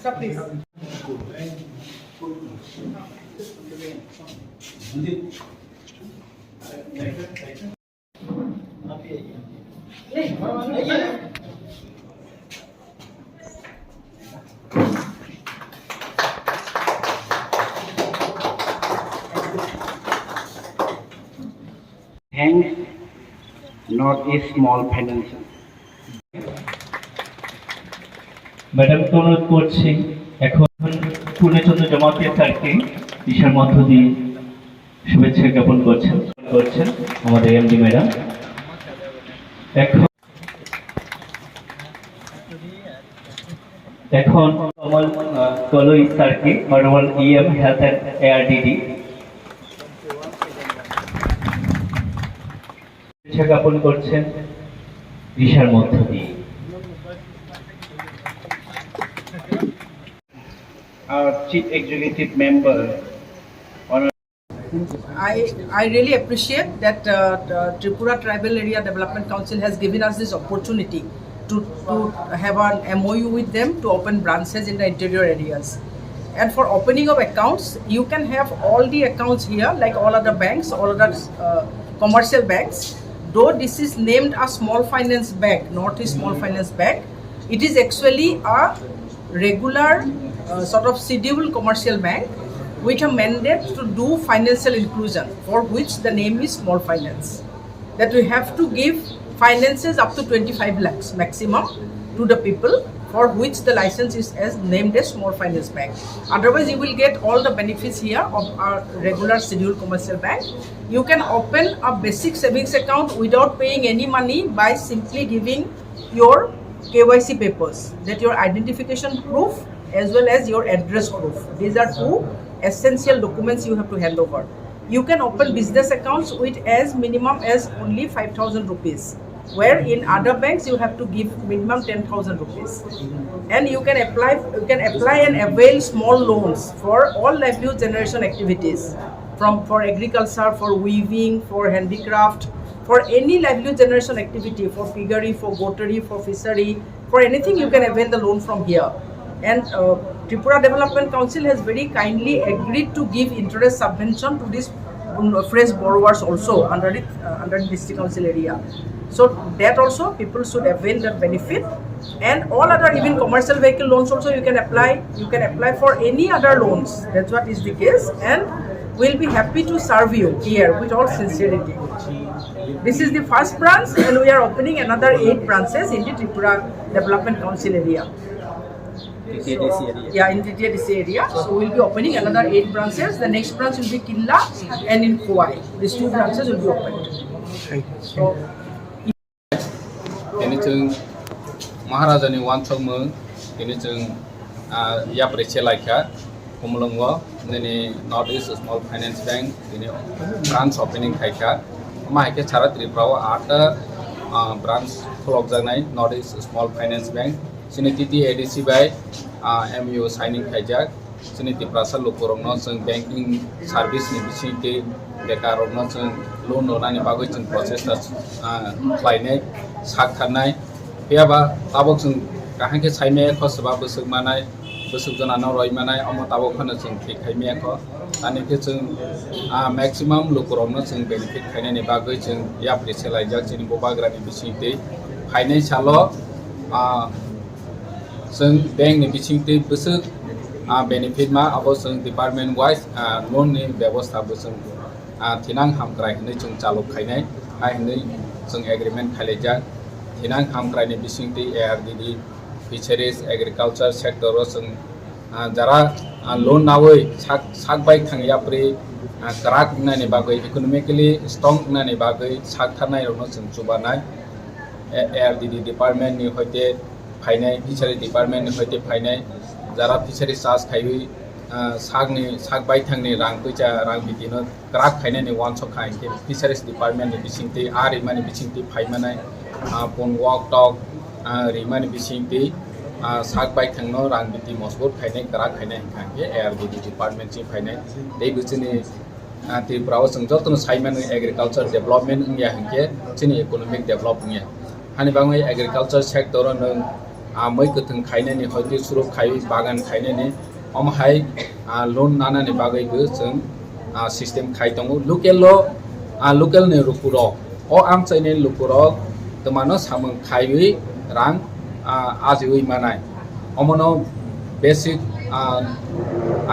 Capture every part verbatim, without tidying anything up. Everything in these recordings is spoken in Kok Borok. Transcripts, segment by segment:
Sir, please. Thanks, North East Small Finance. ম্যাডামকে অনুরোধ করছি এখন পূর্ণচন্দ্র জমাতিয়া স্যারকে বিশাল মধ্য দিয়ে শুভেচ্ছা জ্ঞাপন করছেন করছেন আমাদের এমডি ম্যাডাম। এখন এখন কমল আহ, কলই স্যারকে, honourable EM health and ARDD, শুভেচ্ছা জ্ঞাপন করছেন বিশাল মধ্য দিয়ে। Our Chief Executive Member, Honorable I, I really appreciate that uh, the Tripura Tribal Area Development Council has given us this opportunity to, to have an M O U with them to open branches in the interior areas. And for opening of accounts, you can have all the accounts here, like all other banks, all other uh, commercial banks. Though this is named a small finance bank, not a small finance bank, it is actually a regular uh, sort of scheduled commercial bank with a mandate to do financial inclusion, for which the name is small finance. That we have to give finances up to twenty-five lakhs maximum to the people for which the license is as named as small finance bank. Otherwise, you will get all the benefits here of a regular scheduled commercial bank. You can open a basic savings account without paying any money by simply giving your K Y C papers, that your identification proof as well as your address proof. These are two essential documents you have to hand over. You can open business accounts with as minimum as only five thousand rupees, where in other banks you have to give minimum ten thousand rupees. And you can apply, you can apply and avail small loans for all livelihood generation activities, from for agriculture, for weaving, for handicraft, for any livelihood generation activity, for piggery, for goatry, for fishery, for anything you can avail the loan from here. And uh, Tripura Development Council has very kindly agreed to give interest subvention to these um, fresh borrowers also under it, uh, under the district council area. So that also people should avail that benefit. And all other, even commercial vehicle loans also, you can apply. You can apply for any other loans. That's what is the case. And we'll be happy to serve you here with all sincerity. This is the first branch, and we are opening another eight branches in the Tripura Development Council area. T T A D C area. Yeah, in T T A D C area. So we'll be opening another eight branches. The next branch will be Kinla and in Khowai. These two branches will be opened. So, tini chwng Maharajani wansukmung, tini chwng, ah, yapri se laikha, Khumulwngo, nini North East Small Finance Bank, tini branch opening khaikha. Omo hai khe sara Tripura o atta, ah, branch khulokjaknai North East Small Finance Bank. Chini T T A D C bai, ah, M O U signing khaijak. Chini Tiprasa lukurokno chwng banking service ni bisingtwi bekarrokno chwng loan rwnani bagwi chwng prochesta, ah, khlainai, sak tharnai. Phiya ba tabuk chwng kaham khe sai maya kho, swba bwswk manai, bwswk jonano roi manai, omo tabuk phano chwng thik khai maya kho. Ani khe chwng, ah, maximum lukurokno chwng benefit khainani bagwi chwng yapri se laijak chini bubagrani bisingtwi. Phainai salo, ah, chwng bank ni bisingtwi bwswk, ah, benefit ma, abo chwng department wise, ah, loan ni bebostha bo chwng, ah, thinang hamkrai hinwi chwng chalok khainai, hai hinwi chwng agreement khailaijak. Thinang hamkrai ni bisingtwi A R D D, fisheries, agriculture sector o chwng, ah, jara, ah, loan nawi sak, sak bai thang yapri, ah, kwrak wngnani bagwi, economically strong wngnani bagwi sak tharnai rokno chwng chubanai. A-, A R D D department ni hoite phainai, fishery department ni hoite phainai, jara fishery charge khaiwi, ah, sakni, sak baithangni rang twicha, rang bitino kwrak khainani wansok kha hinkhe fisheries department ni bisingtwi, ah, rimani bisingtwi phaimanai, ah, pun wok tok, ah, rimani bisingtwi, ah, sak baithangno rang biti mojbut khainai, kwrak khainai hinkha hinkhe A R D D department chini phainai. Tei bo chini, ah, Tripura o chwng jotono saimano agriculture development wngya hinkhe chini economic develop wngya. Ani bagwi agriculture sector o nwng, ah, mui kwthwng khainani, hoite suruk khai, bagan khainani, omo hai, ah, loan nanani bagwi bo chwng, ah, system khai tongo. Local o, ah, local ni lukurok, o amchaini lukurok twmano samung khaiwi rang, ah, ajiwi manai. Omono basic, ah,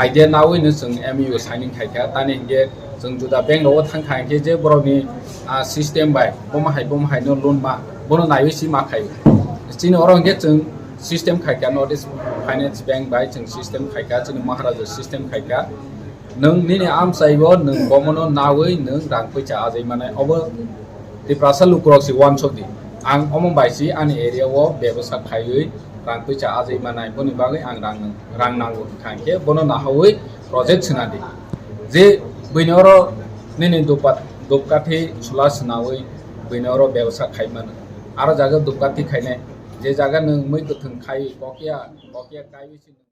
idea nawi no chwng M U signing khaikha. Tani hinkhe chwng juda bank rogo thangkha hinkhe je borokni, ah, system bai bomo hai bomo hai no loan ma, bono naiwi si ma khai. Chini oro hinkhe chwng system khaikha, North East Finance Bank bai chwng system khaikha, chini Maharaja system khaikha. Nwng nini amchaibo nwng bomono nawi nwng rang poicha ajai manai. Obo Tiprasa lukurok si wansok di. Ang omo bai si ani area o bebasa khaiwi rang poicha ajai manai. Boni bagwi ang rang, rang nango hinkha hinkhe bono nahawi project swnadi. Je buini oro nini dupat-, dupkathi chwla swnawi buini oro bebasa khai mano. Aro jaga dupkathi khainai. Je jaga nwng mui kwthwng khai kokya, kokya kaiwi si